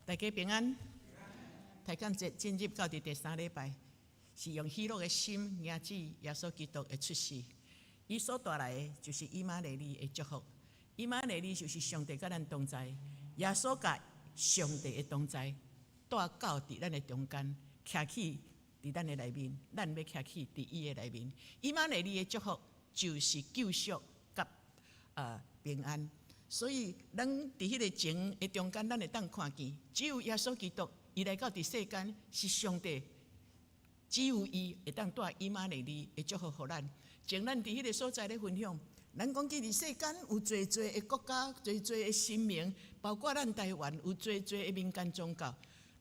大家平安。提感節進入到佇第三禮拜，是用喜樂的心迎接耶穌基督的出世。伊所帶來的就是以馬內利的祝福。以馬內利就是上帝佮咱同在，耶穌共上帝的同在帶到佇咱的中間，徛起佇咱的內面，咱欲徛起佇伊的內面。以馬內利的祝福就是救贖佮平安。所以，咱佇彼个情的中間，咱會當看見，只有耶穌基督，伊來到佇世間是上帝，只有伊會當帶以馬內利的祝福予咱。前咱佇彼个所在咧分享，咱講起佇世間有濟濟的國家，濟濟的神明，包括咱台灣有濟濟的民間宗教，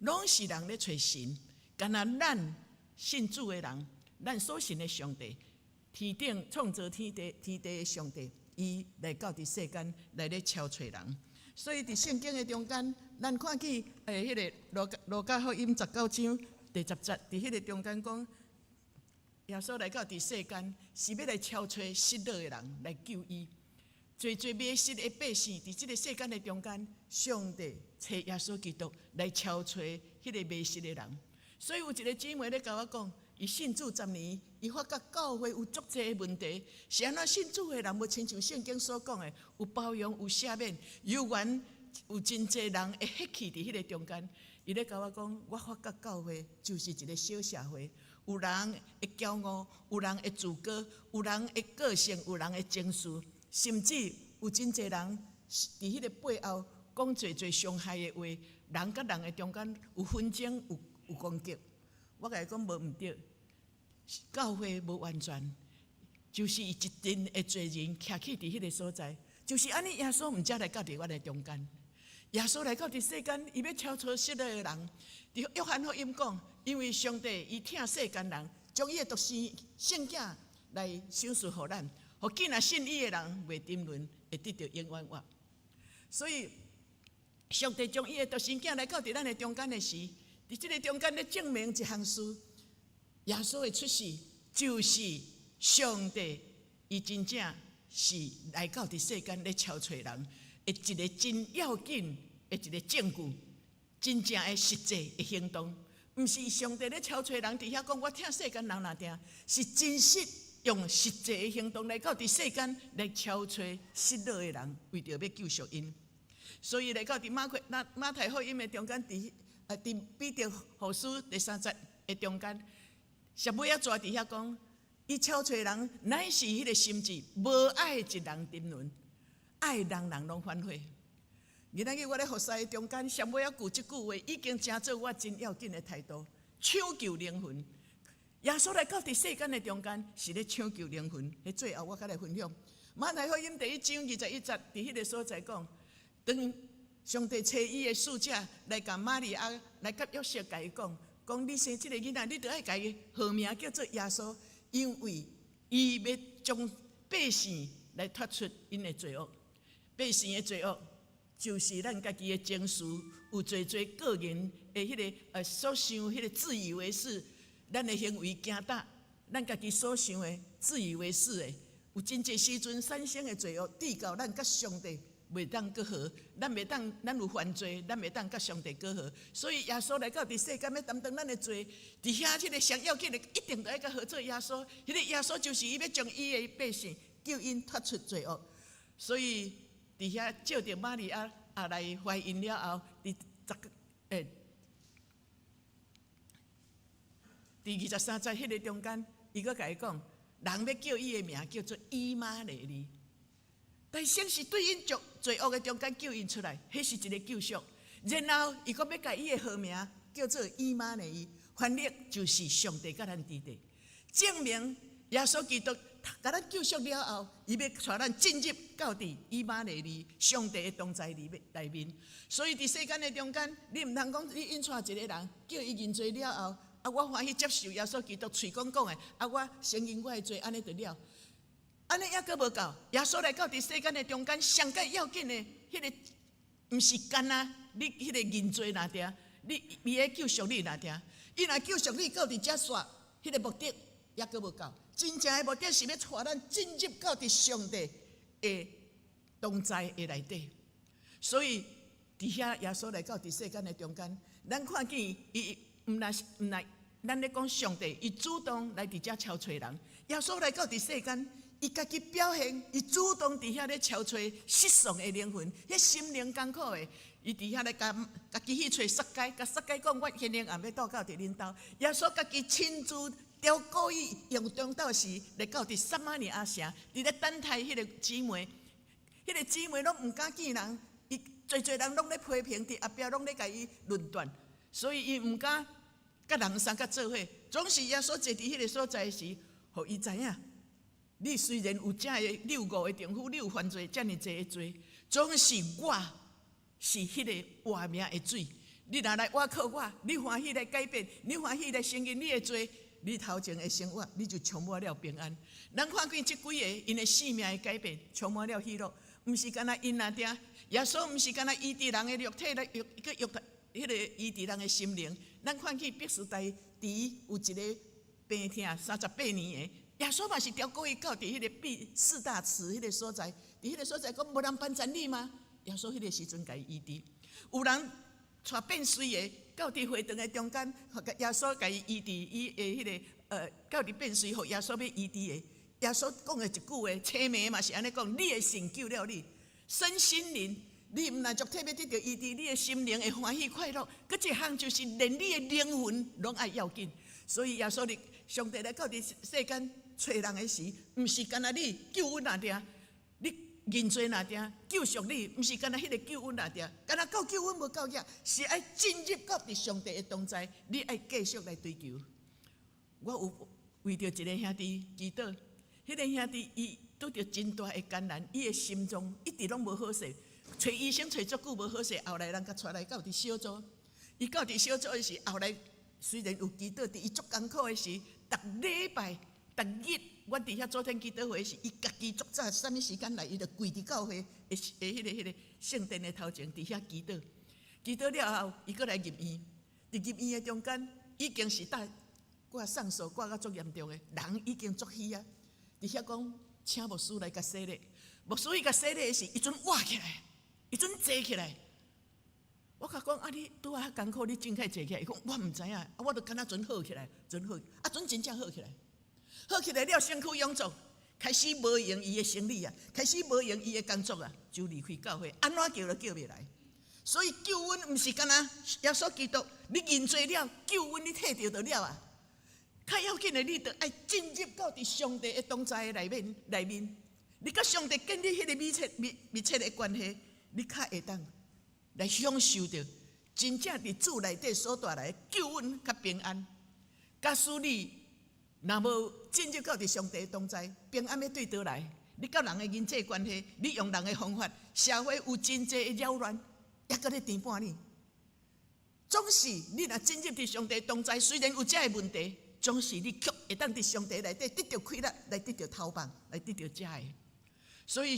攏是人咧揣神。干焦咱信主的人，咱所信的上帝，天頂創造天地天地的上帝。伊來到佇世間來咧召揣人，所以佇聖經的中間，咱看見彼个路加福音19章第10節，佇彼个中間講，耶穌來到佇世間是欲來召揣失落的人來救伊，濟濟迷失的百姓，佇這个世間的中間，上帝差耶穌基督來召揣彼个迷失的人。所以有一个姊妹咧共我講，伊信主10年，伊發覺教會有足濟的問題，是按怎信主的人無親像聖經所講的，有包容、有赦免，猶原有真濟人會彼去佇彼个中間。伊咧共我講，我發覺教會就是一个小社會，有人會驕傲，有人會自高，有人的個性，有人的情緒，甚至有真濟人佇彼个背後講濟濟傷害的話，人佮人的中間有紛爭，有攻擊。我共伊講無毋對，教會無完全，就是一陣的罪人徛起佇彼个所在，就是按呢，耶穌毋才來到佇阮的中間。耶穌來到佇世間，伊欲召揣失落的人。佇約翰福音講，因為上帝伊疼世間人，將伊的獨生聖子來賞賜予咱，予見若信伊的人袂沉淪，會得著永遠活。所以，上帝將伊的獨生子來到佇咱的中間的時，佇這个中間咧證明一項事：耶穌的出世就是上帝，伊真正是來到佇世間咧召揣人的一个真要緊的一个證據，真正的實際的行動，毋是上帝咧召揣人佇遐講我疼世間人爾定，是真實用實際的行動來到佇世間來召揣失落的人，為著欲救贖𪜶。所以來到佇馬可、馬馬太福音的中間，佇彼得後書第三節的中間，上尾仔逝佇遐講，伊召揣人乃是彼个心志，無愛一人沉淪，愛人人攏反悔。今仔日我咧服侍的中間，上尾仔句這句話，已經成做我真要緊的態度，搶救靈魂。耶穌來到佇世間的中間，是咧搶救靈魂。彼最後我閣來分享，馬太福音第一章21節，佇彼个所在講，當上帝差伊的使者來共瑪利亞來佮約瑟共伊講，講你生這个囡仔，你著愛共伊號名叫做耶穌，因為伊欲將百姓來脫出𪜶的罪惡。百姓的罪惡就是咱家己的情緒，有濟濟個人的彼个所想，彼个自以為是，咱的行為行踏，咱家己所想的自以為是的，有真濟時陣產生的罪惡，致到咱佮上帝袂當閣和，咱袂當，咱有犯罪，咱袂當佮上帝閣和。所以耶穌來到佇世間，欲擔當咱的罪，佇遐這个上要緊的，一定著愛共號做耶穌。彼个耶穌就是伊欲將伊的百姓救𪜶脫出罪惡。所以佇遐借著瑪利亞也來懷孕了後，佇十個欸，佇23節彼个中間，伊閣共伊講，人欲叫伊的名叫做以馬內利。但先是對𪜶罪罪惡的中間救𪜶出來，彼是一个救贖。然後伊閣欲共伊的號名叫做以馬內利，翻譯就是上帝佮咱佇咧，證明耶穌基督共咱救贖了後，伊欲帶咱進入到佇以馬內利上帝的同在裡面內面。所以佇世間的中間，你毋通講你引帶一个人叫伊認罪了後，啊，我歡喜接受耶穌基督喙講講的，啊，我承認我的罪，按呢就了。按呢猶閣無夠，耶穌來到佇世間的中間，上蓋要緊的，彼个毋是干焦你彼个認罪爾定，你伊會救贖你爾定，伊若救贖你到佇遮煞，彼个目的猶閣無夠。真正的目的是欲帶咱進入到佇上帝的同在的內底。所以，佇佇遐耶穌來到佇世間的中間，咱看見伊毋但是毋但，咱咧講上帝，伊主動來佇遮敲揣人。耶穌來到佇世間，伊家己表現，伊主動佇遐咧敲揣失喪的靈魂，彼心靈艱苦的，伊佇遐咧共家己去揣撒該，共撒該講，我現在也欲住到佇恁兜。耶穌家己親自調故意用中晝時來到佇撒瑪利亞城，佇咧等待彼個姊妹，彼個姊妹攏毋敢見人，伊濟濟人攏咧批評，佇後壁攏咧共伊論斷，所以伊毋敢佮人相佮做伙。總是耶穌坐佇彼個所在時，予伊知影，你雖然有遮个，你有五个丈夫，你有犯罪遮爾濟的罪，總是我是彼个活命的水。你若來倚靠我，你歡喜來改變，你歡喜來承認你的罪，你頭前的生活，你就充滿了平安。咱看見這幾个𪜶的生命的改變，充滿了喜樂，毋是干焦𪜶爾定，耶穌毋是干焦醫治人的肉體來，閣肉體，彼个醫治人的心靈。咱看見伯賽大池有一个病痛38年的，耶穌嘛是調故意到佇彼个畢士大池彼个所在，佇彼个所在講無人幫贊你嗎？耶穌彼个時陣共伊醫治。有人帶變隨的到佇會堂的中間，耶穌共伊醫治，伊的彼个到佇變隨，予耶穌欲醫治的。耶穌講的一句話，青盲嘛是按呢講，你的信救了你，身心靈，你毋但肉體欲得著醫治，你的心靈會歡喜快樂。閣一項就是連你的靈魂攏愛要緊。所以耶穌的上帝來到佇世間揣人的時，毋是干焦你救恩爾定，你認罪爾定，救贖你，毋是干焦彼个救恩爾定，干焦夠救恩無夠額，是愛進入到佇上帝的同在，你愛繼續來追求。我有為著一个兄弟祈禱，彼个兄弟伊拄著真大的艱難，伊的心臟一直攏無好勢，揣醫生揣足久無好勢，後來人共帶來到佇小組，伊到佇小組的時，後來雖然有祈禱，佇伊足艱苦的時，逐禮拜、逐日，阮佇遐做天祈禱會時，伊家己足早啥物時間來，伊就跪佇教會的彼个聖殿的頭前，佇遐祈禱。祈禱了後，伊閣來入院。佇入院的中間，已經是搭掛送數掛甲足嚴重的，人已經足虛啊。佇遐講，請牧師來共洗禮。牧師伊共洗禮的時，伊陣活起來，伊陣坐起來。我共講啊，你拄仔較艱苦，你真快坐起來。伊講我毋知影，啊，我都感覺陣好起來，陣好，啊，陣真正好起來。好起來了，身軀臃腫，開始無閒伊的生理啊，開始無閒伊的工作啊，就離開教會，按怎叫都叫袂來。所以救恩毋是干焦耶穌基督，你認罪了，救恩你摕著就了啊。較要緊的，你著愛進入到佇上帝的同在的內面內面，你佮上帝建立彼个密切密密切的關係，你較會當來享受著真正佇主內底所帶來的救恩佮平安。假使你若無進入到佇上帝的同在，平安欲對佗來？你佮人的人際關係，你用人的方法，社會有真濟的擾亂，猶閣咧纏絆你。總是你若進入佇上帝同在，雖然有遮个問題，總是你卻會當佇上帝內底得著快樂，來得著頭放，來得著遮个。所以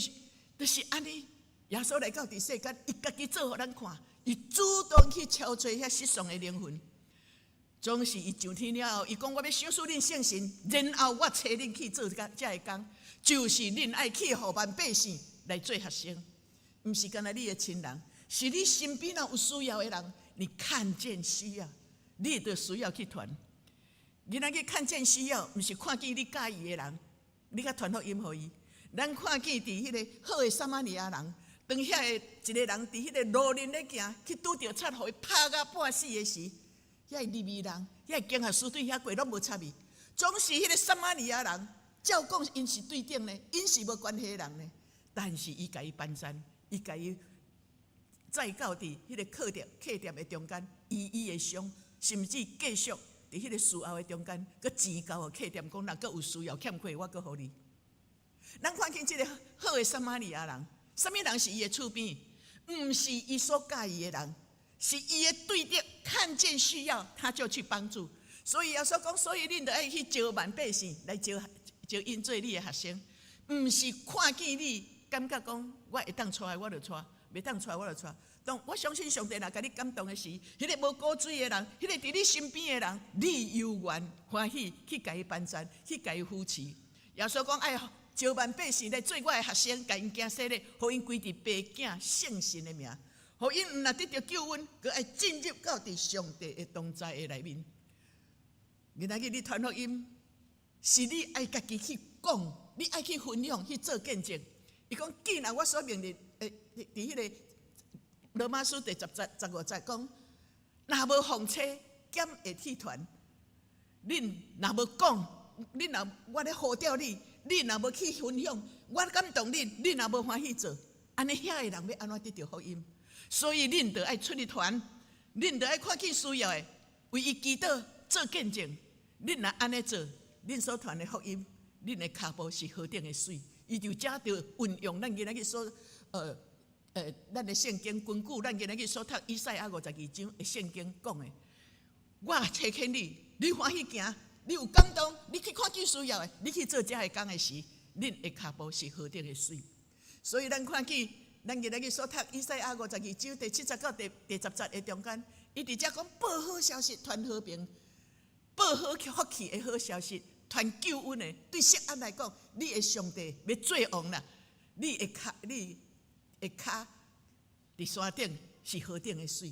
就是按呢，耶穌來到佇世間，伊家己做予咱看，伊主動去敲揣遐失喪的靈魂。總是伊上天了後，伊講我欲賞賜恁聖神，然後我差恁去做這個工，就是恁愛去予萬百姓來做學生，毋是干焦你的親人，是你身邊若有需要的人，你看見需要，你就需要去傳。你若去看見需要，毋是看見你佮意的人，你共傳福音予伊。咱看見佇彼个好的撒瑪利亞人，當遐个一个人佇彼个路面咧行，去拄著賊予伊拍甲半死的時，遐个利未人，遐个經學師對遐過攏無插伊，總是彼个撒瑪利亞人，照講𪜶是對等的，𪜶是無關係的人呢。但是伊共伊幫贊，伊共伊載到佇彼个客店客店的中間，醫伊的傷，甚至繼續佇彼个事後的中間，閣錢交予客店講，若閣有需要欠缺，我閣予你。咱看見這个好的撒瑪利亞人，啥物人是伊的厝邊？毋是伊所佮意的人，是伊的對敵，看見需要，他就去幫助。所以耶穌講，所以恁著愛去招萬百姓來招招𪜶做你的學生，毋是看見你感覺講我會當帶我就帶，袂當帶我就帶。當我相信上帝若共你感動的時，彼个無古錐的人，彼个佇你身邊的人，你猶原歡喜去共伊幫贊，去共伊扶持。耶穌講愛招萬百姓來做我的學生，共𪜶行洗禮，予𪜶歸佇父子聖神的名。予𪜶毋若得著救恩，閣愛進入到佇上帝的同在的內面。今仔日你傳福音，是你愛家己去講，你愛去分享，去做見證。伊講，既然我所命令，佇彼个羅馬書第10節15節講，若無奉差，敢會去傳？恁若無講，恁若我咧呼召你，你若無去分享，我感動恁，恁若無歡喜做，按呢遐个人欲按怎得著福音？所以恁著愛出去傳，恁著愛看見需要的，為伊祈禱做見證。恁若按呢做，恁所傳的福音，恁的跤步是何等的媠。伊就遮著運用咱今仔日所咱的聖經根據咱今仔日所讀以賽亞52章的聖經講的，我差遣你，你歡喜行，你有感動，你去看見需要的，你去做這个工的時，恁的跤步是何等的媠。所以咱看見咱今仔日所讀以賽亞52章第7節到第10節的中間，伊佇遮講報好消息，傳和平，報好福氣的好消息，傳救恩的。對錫安來講，你的上帝欲做王啦，你的跤佇山頂是何等的媠。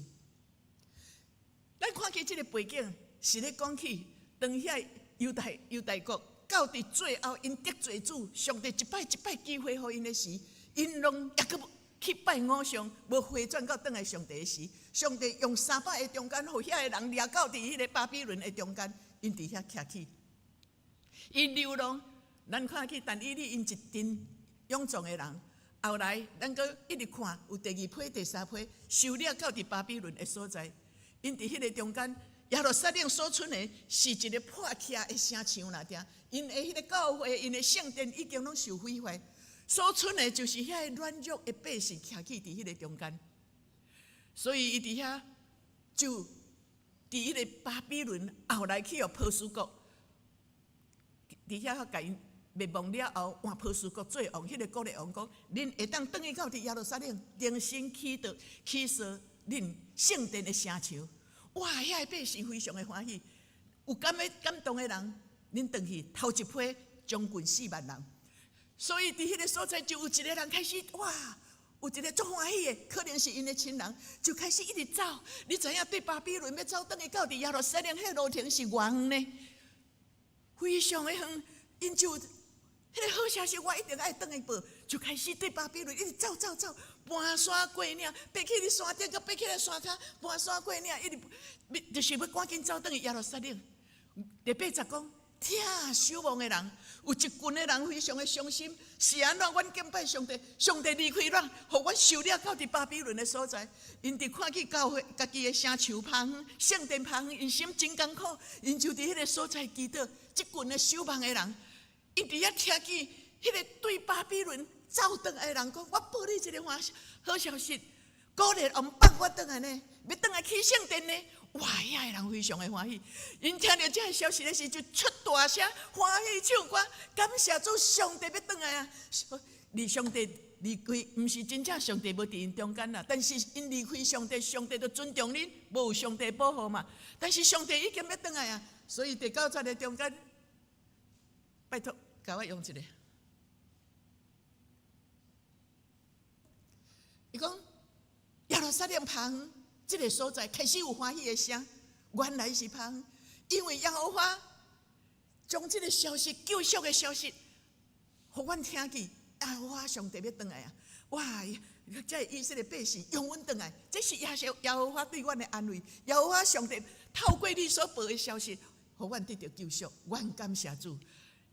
咱看見這个背景是咧講起，當遐猶大國到佇最後，𪜶得罪主，上帝一擺一擺機會予𪜶的時，𪜶攏猶閣去拜偶像，無回轉到轉來上帝的時，上帝用300个中間，予遐个人掠到佇彼个巴比倫的中間，𪜶佇遐徛起。𪜶流浪，咱看見但以理𪜶一陣勇壯的人，後來咱閣一直看，有第二批、第三批受掠到佇巴比倫的所在，𪜶佇彼个中間，耶路撒冷所賰的是一个破拆的城牆啦，定𪜶的彼个教會、𪜶的聖殿已經攏受毀壞，所賰的就是遐个軟弱的百姓徛起佇彼个中間，所以伊佇遐就佇彼个巴比倫後來去予波斯國。佇遐共𪜶滅亡了後，換波斯國做王，彼个古列王講：恁會當轉去到佇耶路撒冷，重新起造起造恁聖殿的城牆。哇！遐个百姓非常的歡喜，有感欲感動的人，恁轉去頭一批將近4萬人。所以佇彼个所在就有一个人開始，哇！有一个足歡喜的，可能是𪜶的親人，就開始一直走。你知影對巴比倫欲走轉去到佇耶路撒冷，彼个路程是偌遠呢？非常的遠，𪜶就彼个好消息，我一定愛轉去報，就開始對巴比倫一直走走走，盤山過嶺，爬起佇山頂，閣爬起來山跤，盤山過嶺，一直就是欲趕緊走轉去耶路撒冷。第8節講，聽守望的人，有一群的人非常的傷心，是按怎？阮敬拜上帝，上帝離開咱，予阮受掠到佇巴比倫的所在。𪜶佇看見教會家己的城牆歹遠，聖殿歹遠，𪜶心真艱苦，𪜶就佇彼个所在祈禱。這群的守望的人，𪜶佇遐聽見彼个對巴比倫走轉來的人講：我報你一个歡好消息，古列王放我轉來呢，欲轉來起聖殿呢。哇！遐个人非常的歡喜，𪜶聽著這个消息的時，就出大聲歡喜唱歌，感謝主，上帝欲轉來啊！離上帝離開，毋是真正上帝無佇𪜶中間啦，但是𪜶離開上帝，上帝就尊重恁，無有上帝保護嘛。但是上帝已經欲轉來啊，所以第9節的中間，拜託，共我用一下。伊講耶路撒冷旁。這个所在開始有歡喜的聲，原來是芳，因為耶和華將這个消息、救贖的消息，予阮聽見。耶和華上帝欲轉來啊！哇！這个以色列百姓擁阮轉來，這是耶和華對阮的安慰。耶和華上帝透過你所報的消息，予阮得著救贖。阮感謝主。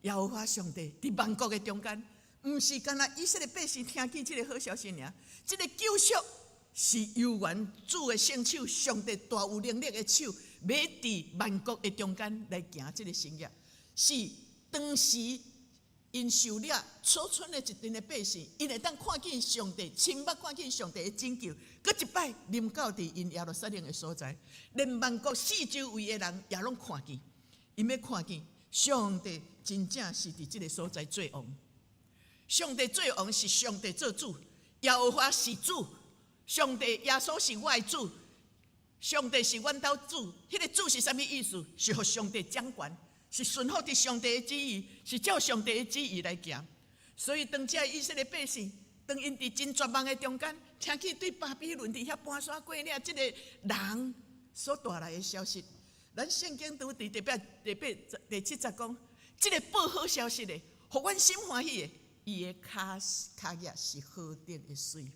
耶和華上帝佇萬國的中間，毋是干焦以色列百姓聽見這个好消息爾，這个救贖是由阮主的聖手，上帝大有能力的手，欲佇萬國的中間來行這个神蹟，是當時𪜶受掠所賰的一陣的百姓，𪜶會當看見上帝，親目看見上帝的拯救，閣一擺臨到佇𪜶耶路撒冷的所在，連萬國四周圍的人也攏看見，𪜶欲看見上帝真正是佇這个所在做王。上帝做王是上帝做主，耶和華是主。上帝耶穌是我的主，上帝是阮兜主。彼个主是啥物意思？是予上帝掌權，是順服佇上帝的旨意，是照上帝的旨意來行。所以當這以色列百姓，當𪜶佇真絕望的中間，聽見對巴比倫佇遐搬山過嶺，這個人所帶來的消息，咱聖經都佇第八、第八、第七節講，這個報好消息的，予阮心歡喜的，伊的跤跤跡是何等的媠。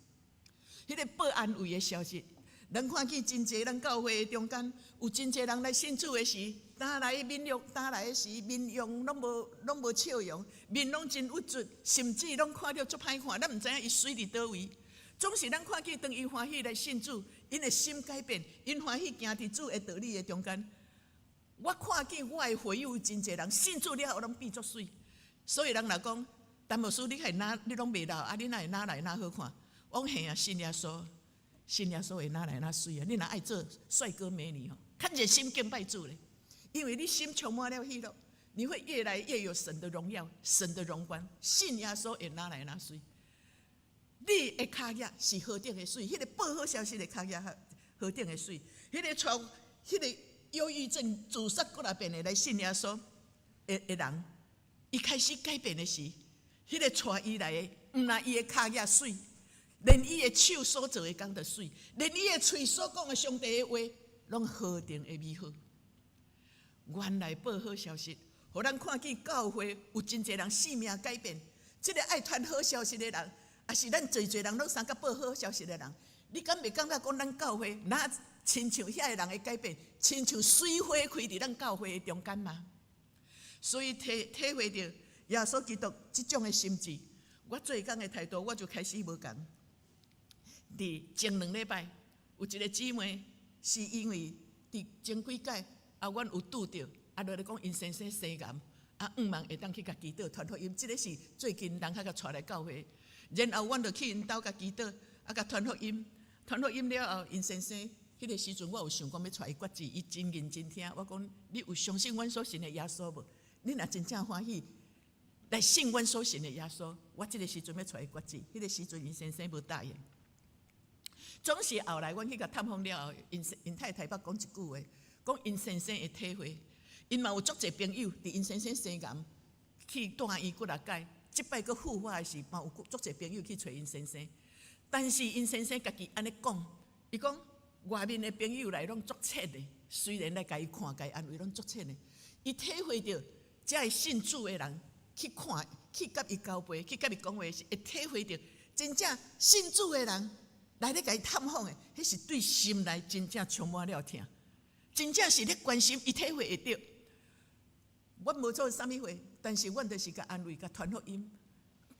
彼個報安慰的消息，咱看見真濟咱教會的中間，有真濟人來信主的時，當來面容，當來的時面容攏無笑容，面攏真鬱卒，甚至攏看著足歹看，咱毋知影伊媠佇佗位。總是咱看見當伊歡喜來信主，𪜶的心改變，𪜶歡喜行佇主的道理的中間。我看見我的會友真濟人信主了後攏變足媠，所以人若講，陳牧師你係哪你攏袂老，啊你哪會哪來哪好看？我講嘿啊，信耶穌，信耶穌會哪來哪媠啊！你若愛做帥哥美女吼，較熱心敬拜主咧，因為你心充滿了喜樂，你會越來越有神的榮耀、神的榮光。信耶穌會哪來哪媠？你的跤跡是何等的媠？彼個報好消息的跤跡何等的媠？彼個帶彼個憂鬱症自殺過來變的來信耶穌的人，伊開始改變的時，彼個帶伊來的，毋但伊的跤跡媠，連伊的手所做的工都媠，連伊的喙所講的上帝的話，攏何等的美好。原來報好消息，予咱看見教會有真濟人生命改變。這個愛傳好消息的人，也是咱濟濟人攏相佮報好消息的人，你敢袂感覺講咱教會若親像遐个人的改變，親像水花開佇咱教會的中間嗎？所以體會著耶穌基督這種的心志，我做工的態度我就開始無仝。佇前2禮拜，有一個姊妹是因為佇前幾屆啊，阮有拄著啊，落來講𪜶先生生癌，啊，向望會當去共祈禱傳福音，這個是最近人較共帶來教會。然後阮就去𪜶兜共祈禱，啊，共傳福音，傳福音了後，𪜶先生彼個時陣，我有想講欲帶伊決志，伊真認真聽。我講你有相信阮所信的耶穌無？你若真正歡喜來信阮所信的耶穌，我這個時陣欲帶伊決志。彼個時陣，𪜶先生無答應。總是後來，阮去共探訪了後，𪜶太太捌講一句話，講𪜶先生的體會，𪜶嘛有足濟朋友，佇𪜶先生生癌去住院幾若擺，這擺閣復發的時，嘛有足濟朋友去揣𪜶先生。但是𪜶先生家己按呢講，伊講外面的朋友來攏足淺的，雖然來共伊看、共伊安慰，攏足淺的。伊體會著，遮的信主的人去看、去共伊交陪、去共伊講話時，會體會著真正信主的人來咧共伊探訪的，彼是對心內真正充滿了疼，真正是咧關心，伊體會會著。阮無做啥物貨，但是阮就是共安慰、共傳福音，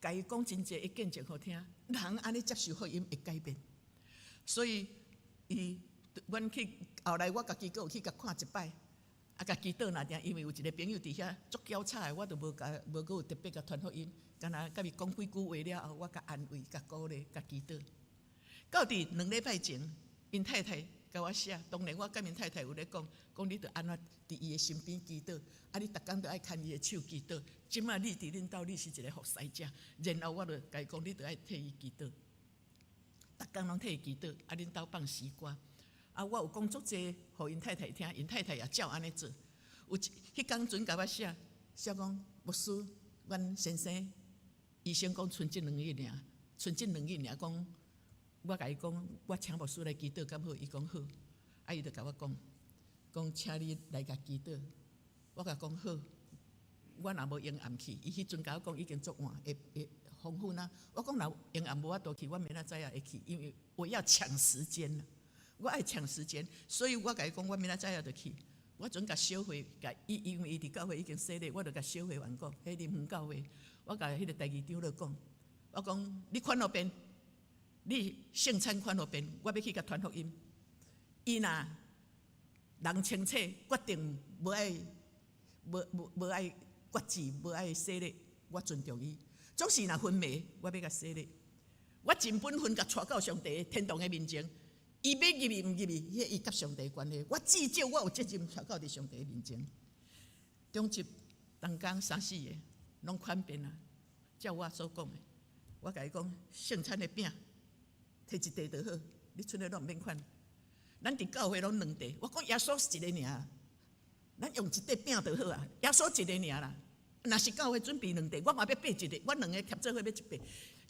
共伊講真濟的見證予聽。人按呢接受福音會改變，所以伊阮去後來，我家己閣有去共看一擺，啊，共祈禱爾爾，因為有一個朋友佇遐足嬌吵的，我就無共無閣有特別共傳福音，干焦共伊講幾句話了後，我共安慰、共鼓勵、共祈禱。到佇2禮拜前，𪜶太太共我寫，當然我佮𪜶太太有咧講，講你著按怎佇伊的身邊祈禱，啊，你逐工著愛牽伊的手祈禱。這馬你佇恁兜，你是一個服侍者，然後我就共伊講，你著愛替伊祈禱，逐工攏替伊祈禱。啊，恁兜放詩歌，啊，我有講足濟，予𪜶太太聽，𪜶太太也照按呢做。有一彼工陣共我寫，寫講牧師，阮先生醫生講賰這兩日爾，賰這兩日爾講。我共伊講，我請牧師來祈禱，敢好？伊講好，啊，伊就共我講，講請你來共祈禱。我共講好，我若無閒暗去，伊彼陣共我講已經足晚，會會黃昏啊。我講若閒暗無法度去，我明仔載也會去，因為我要搶時間，我愛搶時間，所以我共伊講，我明仔載也就去。我準共小會，共伊因為伊佇教會已經洗禮，我就共小會員講，彼林園教會，我共彼個第二長老講，我講你看予便。你聖餐看予便，我欲去共傳福音。伊若人清楚，決定無愛無無無愛決志，無愛洗禮，我尊重伊。總是若昏迷，我欲共洗禮。我盡本分共帶到上帝天堂的面前。伊欲入去毋入去，彼伊佮上帝關係。我至少我有責任帶到佇上帝面前。中集同工三四個攏款變啊，照我所講的，我共伊講聖餐的餅。提一塊就好，你賰的攏毋免款。咱佇教會攏兩塊，我講耶穌是一個爾，咱用一塊餅就好啊。耶穌一個爾啦，若是教會準備兩塊，我嘛欲擘一個，我兩个疊做伙欲一塊。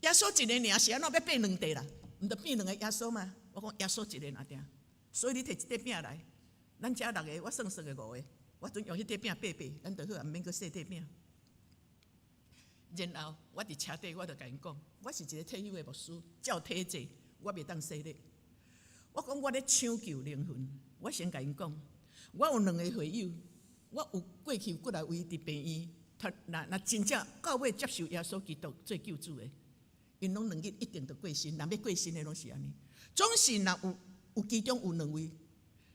耶穌一个爾是按怎欲變兩塊啦？毋著變兩个耶穌嗎？我講耶穌一个爾定，所以你摕一塊餅來，咱遮六个，我算算个五个，我準用彼塊餅掰掰，咱就好啊，毋免閣細塊餅。然後我佇車底，我就共𪜶講，我是一个退休的牧師，照體制，我袂當洗禮。我講我咧搶救靈魂，我先共𪜶講，我有兩个會友，我有過去有幾來位佇病院，若若真正到尾接受耶穌基督做救主的，𪜶攏兩日一定著過身，若欲過身的攏是按呢。總是若有有其中有兩位，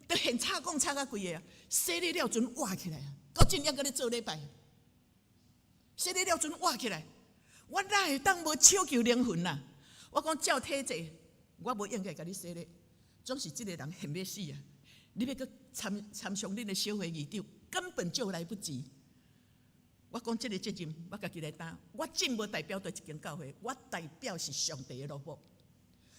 著現吵講吵甲規个啊，洗禮了陣活起來啊，到今猶閣咧做禮拜。洗禮了陣活起來，我哪會當無搶救靈魂啊？我講照體制，我無應該共你洗禮，總是這个人現欲死啊！你欲閣參參詳恁的小會議長，根本就來不及。我講這个責任，我家己來擔。我真無代表佗一間教會，我代表是上帝的奴僕。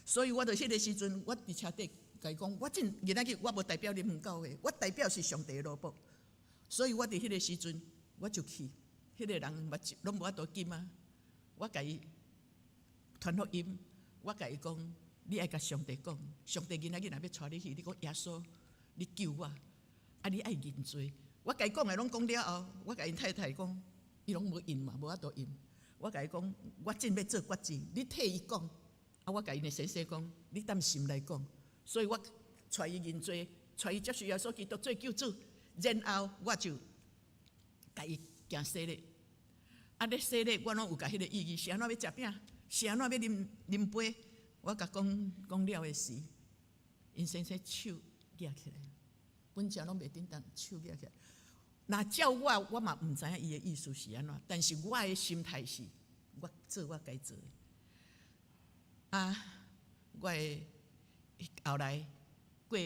所以我佇彼个時陣，我佇車底共伊講，我真今仔日我無代表任何教會，我代表是上帝的奴僕。所以我佇彼个時陣，我就去。彼个人嘛攏無法度禁啊！我共伊傳福音，我共伊講，你愛共上帝講，上帝今仔日若欲帶你去，你講耶穌，你救我，啊你愛認罪。我共伊講的攏講了後，我共𪜶太太講，伊攏無應嘛，無法度應。我共伊講，我正欲做決志，你替伊講。啊，我共𪜶的先生講，你踮心內講。所以我帶伊認罪，帶伊接受耶穌基督做救主，然後我就共伊行洗禮。啊！咧洗禮，我攏有共彼个意義，是按怎欲食餅，是按怎欲啉啉杯，我共講講了的時，𪜶先生手舉起來，本正攏袂振動，手舉起來。若照我，我嘛毋知影伊的意思是按怎，但是我的心態是，我做我該做的。啊，我的後來過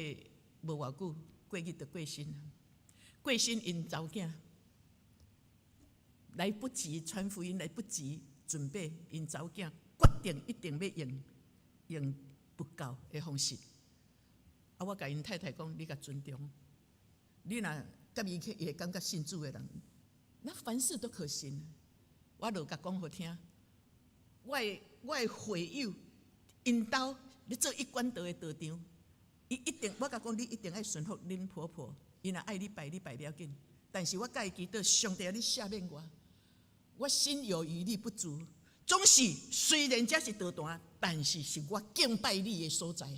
無偌久，過日就過身，過身𪜶查某囝來不及傳福音，來不及準備，𪜶查某囝決定一定欲用用佛教的方式。啊，我共𪜶太太講，你共尊重，你若佮伊去，伊會感覺信主的人，那凡事都可行。我就共講予聽，我的會友𪜶兜咧做一貫道的道長，伊一定我共講，你一定愛順服恁婆婆，伊若愛你拜，你拜袂要緊。但是我共伊祈禱，上帝啊，你赦免我，我心有餘力不足。總是雖然這是道壇，但是是我敬拜你的所在。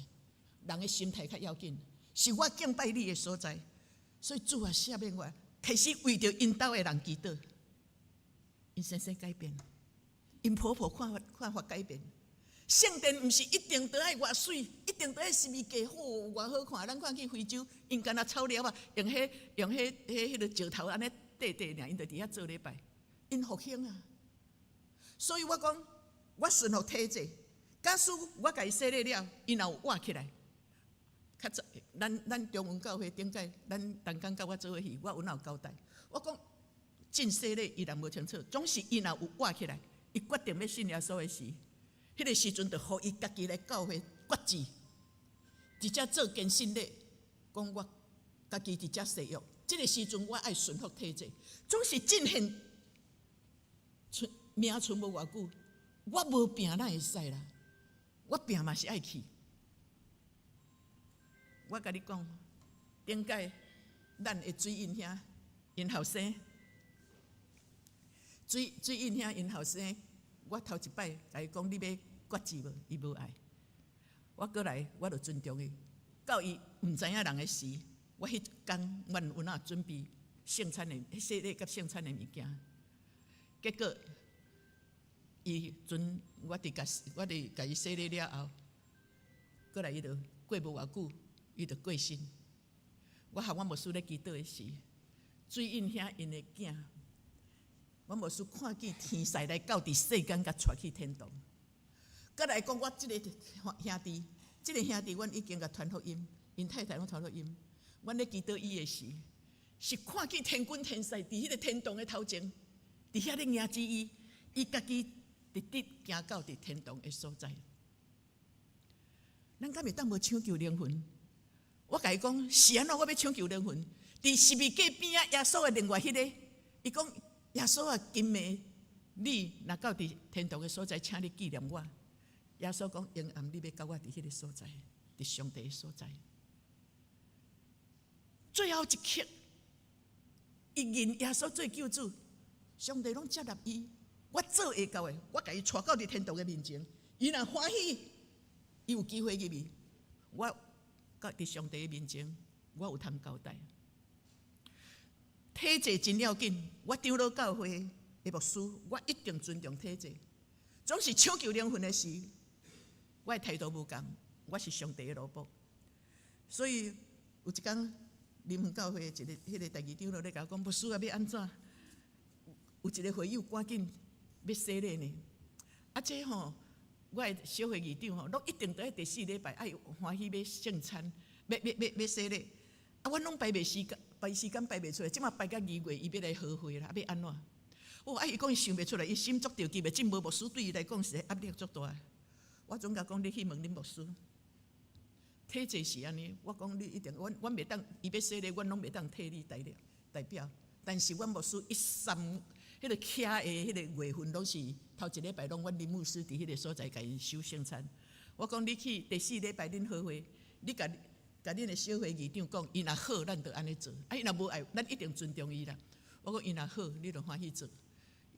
人的心態較要緊，是我敬拜你的所在。所以主啊，赦免我，開始為著𪜶兜的人祈禱，𪜶先生改變，𪜶婆婆看法看法改變。聖殿毋是一定都愛偌媠，一定都愛十字架好偌好看。咱看去非洲，𪜶干焦草粒仔，用彼用彼彼彼个石頭按呢塊塊爾，𪜶就佇遐做禮拜，𪜶復興啊。所以我講，我順服體制，假使我共伊洗禮了，伊若有活起來，較早咱咱中文教會頂擺，咱同工佮我做伙去，我有哪有交代？我講進洗禮，伊若無清楚，總是伊若有活起來，伊決定欲信耶穌的時，彼个時陣就予伊家己來教會決志，直接做堅信禮，講我家己佇遮誓約。這个時陣我愛順服體制，總是進獻出名存無偌久，我無拚哪會使啦？我拚嘛是愛去。我共你講，頂擺咱的水印兄，𪜶後生，水水印兄𪜶後生，我頭一擺共伊講你欲決志無？伊無愛。我閣來，我就尊重伊。到伊毋知影人的時，我彼工阮有哪準備聖餐的洗禮佮聖餐的物件，結果伊陣我佇共我佇共伊洗禮了後，閣來伊就過無偌久，伊就過身。我和阮牧師咧祈禱的時，水印兄𪜶的囝，阮牧師看見天使來到佇世間，共帶去天堂。閣來講，我這个兄弟，這个兄弟，阮已經共傳福音，𪜶太太攏傳福音。阮咧祈禱伊的時，是看見天軍天使佇彼个天堂的頭前，佇遐咧迎接伊，伊家己直直行到佇天堂的所在。咱敢會當無搶救靈魂？我共伊講，是按怎我欲搶救靈魂？佇十字架邊仔，耶穌的另外彼个，伊講耶穌啊，今暝你若到佇天堂的所在，請你紀念我。耶穌講：永暗你欲佮我佇彼个所在，佇上帝的所在。最後一刻，伊認耶穌做救主，上帝攏接納伊。我做會到的，我共伊帶到佇天堂的面前。伊若歡喜，伊有機會入去。我到佇上帝的面前，我有通交代。體制真要緊，我長老教會的牧師，我一定尊重體制。總是搶救靈魂的事，我的態度無仝，我是上帝的奴僕。所以有一工，林園教會一个彼个第二長老咧共我講，牧師啊，欲按怎？有一个會友趕緊欲洗禮呢。啊，這吼，我的小會議長吼，攏一定著愛第四禮拜愛歡喜欲聖餐，欲欲欲欲洗禮。啊，阮攏排袂時間，排時間排袂出來。這馬排到2月，伊欲來合會啦，啊，欲按怎？哦，啊，伊講伊想袂出來，伊心足著急的，這無牧師對伊來講是壓力足大。我總共講，你去問恁牧師，體制是按呢。我講你一定，阮阮袂當，伊欲洗禮，阮攏袂當替你代表代表。但是阮牧師一三彼个徛的彼个月份，攏是頭一禮拜攏阮林牧師佇彼个所在共伊守聖餐。我講你去第四禮拜恁合會，你共共恁的小會議長講，伊若好，咱就按呢做；啊，伊若無愛，咱一定尊重伊啦。我講伊若好，你就歡喜做。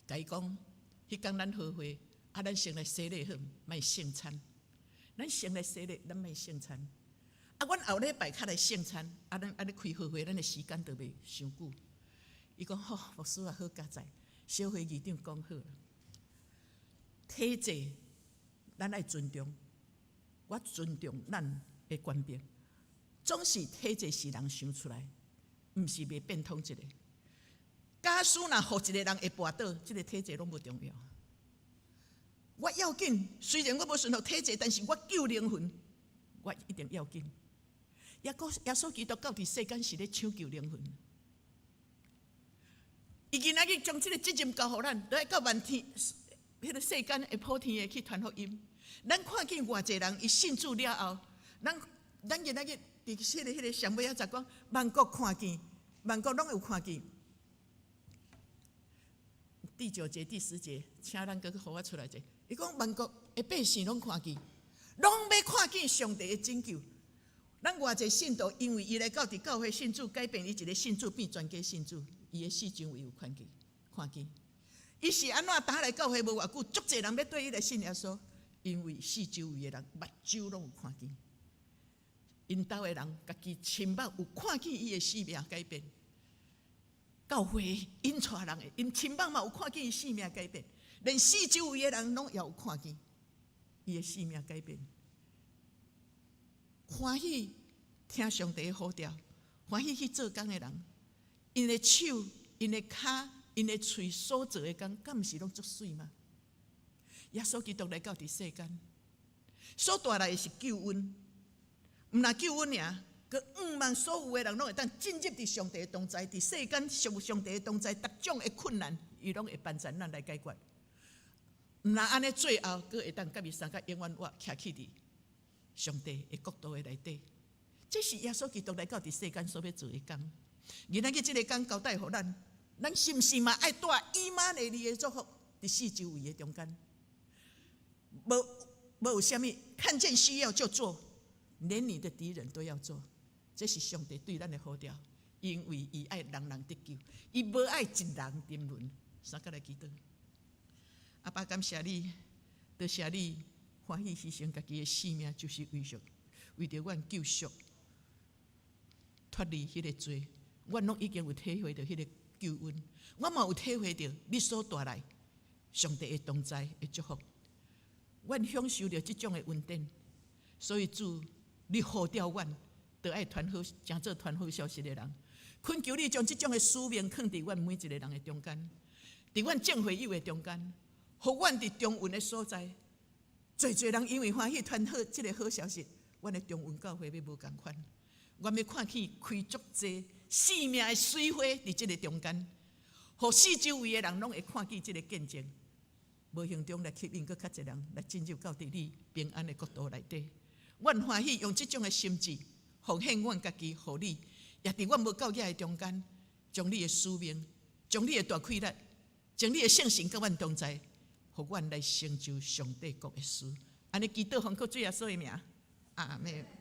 共伊講，彼工咱合會，啊，咱先來洗禮好，莫聖餐。咱先來洗禮，咱莫聖餐。啊，阮後禮拜較來聖餐，啊，咱按呢開合會，咱的時間就袂傷久。伊講好，牧師啊，好佳哉，小會議長講好啦。體制，咱愛尊重，我尊重咱的權柄。總是體制是人想出來，毋是袂變通一个。假使若予一个人會跋倒，這个體制攏無重要。我要緊，雖然我無順服體制，但是我救靈魂，我一定要緊。耶穌基督到佇世間是咧搶救靈魂。伊今仔日將這个責任交予咱，來到萬天，彼个世間的普天的去傳福音。咱看見偌濟人，伊信主了後，咱咱今仔日佇彼个上尾仔節講，萬國看見，萬國攏有看見。第九節、第十節，請咱閣予我出來者。伊講萬國的百姓攏看見，攏欲看見上帝的拯救。咱偌濟信徒，因為伊來到佇教會信主，改變伊一个信主變全家信主，伊的四周圍有看見，看見。伊是按怎打來教會無偌久，足濟人欲綴伊來信耶穌，因為四周圍的人目睭攏有看見，𪜶兜的人家己親目有看見伊的生命改變。教會𪜶帶人的，𪜶親目嘛有看見伊生命改變，連四周圍的人攏也有看見伊的生命改變。歡喜聽上帝的呼召，歡喜去做工的人，𪜶的手、𪜶的跤、𪜶的喙所做的工，敢毋是攏足媠嗎？耶穌基督來到佇世間，所帶來的是救恩，毋但救恩爾，閣向望所有的人攏會當進入佇上帝的同在，佇世間上上帝的同在，逐種的困難，伊攏會幫助咱來解決。毋但按呢，最後閣會當佮伊相佮永遠活徛起佇上帝的國度的內底。這是耶穌基督來到佇世間所欲做的工。今仔日這个工交代予咱，咱是毋是嘛愛帶以馬內利的祝福佇四周圍的中間？無無有啥物，看見需要就做，連你的敵人都要做。這是上帝對咱的呼召，因為伊愛人人得救，伊無愛一人沉淪。三個來祈禱，阿爸感謝你，多謝你歡喜犧牲家己的性命，就是為著為著阮救贖脫離彼个罪。阮攏已經有體會著彼个救恩，我嘛有體會著你所帶來上帝的同在的祝福。阮享受著這種的恩典，所以主，你呼召阮，著愛傳好，成做傳好消息的人。懇求你將這種的使命囥佇阮每一个人的中間，佇阮眾會友的中間，予阮佇中雲的所在，濟濟人因為歡喜傳好這个好消息，阮的中雲教會欲無仝款。阮欲看見開足濟生命的水花佇這个中間，予四周圍的人攏會看見這个見證。無形中來吸引閣較濟人來進入到佇你平安的國度內底。阮歡喜用這種的心志奉獻阮家己，予你，也佇阮無夠額的中間，將你的使命，將你的大氣力，將你的聖神佮阮同在，予阮來成就上帝國的事。按呢祈禱奉靠主耶穌的名，阿們。